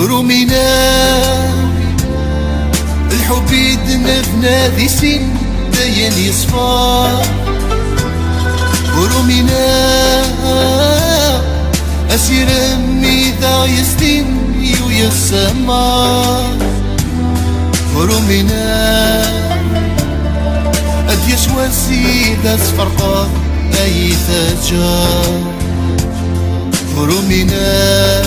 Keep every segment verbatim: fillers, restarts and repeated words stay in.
Ur umineɣ lḥub i d-nebna di sin, d ayen yeṣfa. Ur umineɣ asirem i d aɣ-yestin yuyes ssama. Ur umineɣ ad d-yas wass i d asferqeḍ ay teǧǧa. Ur umineɣ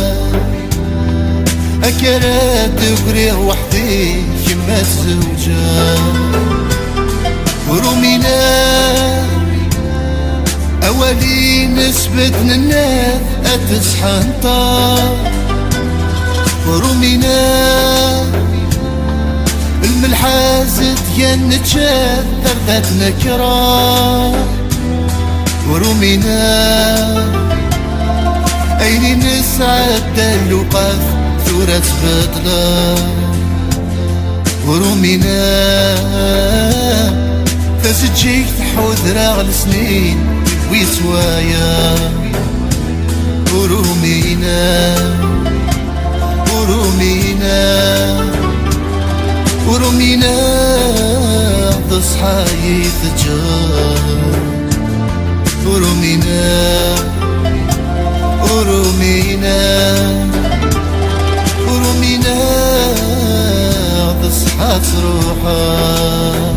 akka ara d-griɣ weḥdi, kemm ad tzewǧeḍ. Ur umineɣ awal-ines bed nenna-t ad t-sḥenṭeɣ. Ur umineɣ lmelḥ azedgan nečča-t ar d ad nekreɣ. Ur umineɣ ayen i nesɛedda lewqat tura tbeṭleḍ. Ur umineɣ tazeǧǧigt ḥudreɣ lesnin wis waya. Ur umineɣ, ur umineɣ, ur umineɣ d ṣṣeḥ i teǧǧeḍ. Ur umineɣ, ur umineɣ, ur umineɣ d ṣṣeḥ ad truḥeḍ.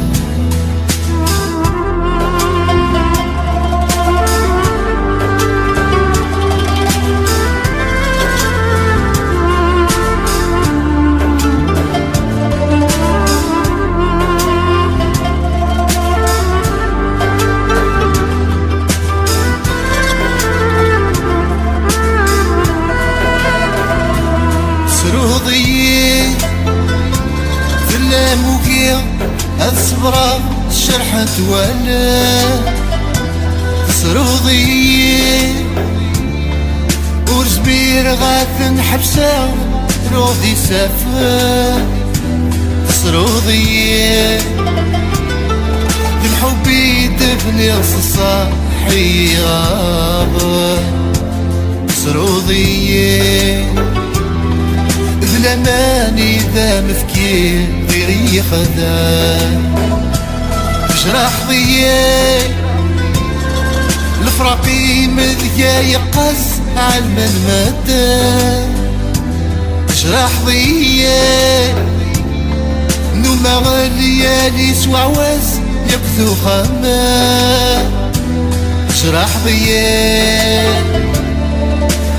Tesruḍ-iyi, tellam ugiɣ ad ṣebreɣ, cerḥent wallen. Tesruḍ-iyi, ur zmireɣ ad ten-ḥebseɣ, ruɣ di safel. Tesruḍ-iyi, d lḥub i d-bniɣ s ṣṣaḥ i yiɣaḍ. Tesruḍ-iyi, d laman i d amefki i yixdem. Tejraḥeḍ-iyi, lefraq-im deg-a yeqqaz, ɛelmen medden. Tejraḥeḍ-iyi, nnumeɣ liyali s uɛwaz yakk d uxxam. Tejraḥeḍ-iyi,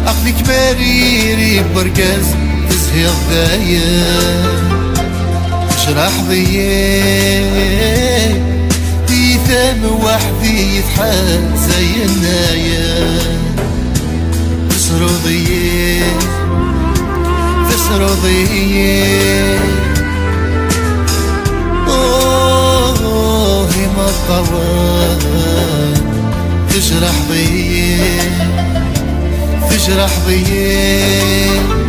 aql-ik mariri n wergaz, tezhiḍ dayen. Tejraḥeḍ-iyi, tiyita-m weḥd-i tḥaz ay yennayer. Tesruḍ-iyi, tesruḍ-iyi. Oh, imeṭṭawen, tejraḥeḍ-iyi, tejraḥeḍ-iyi.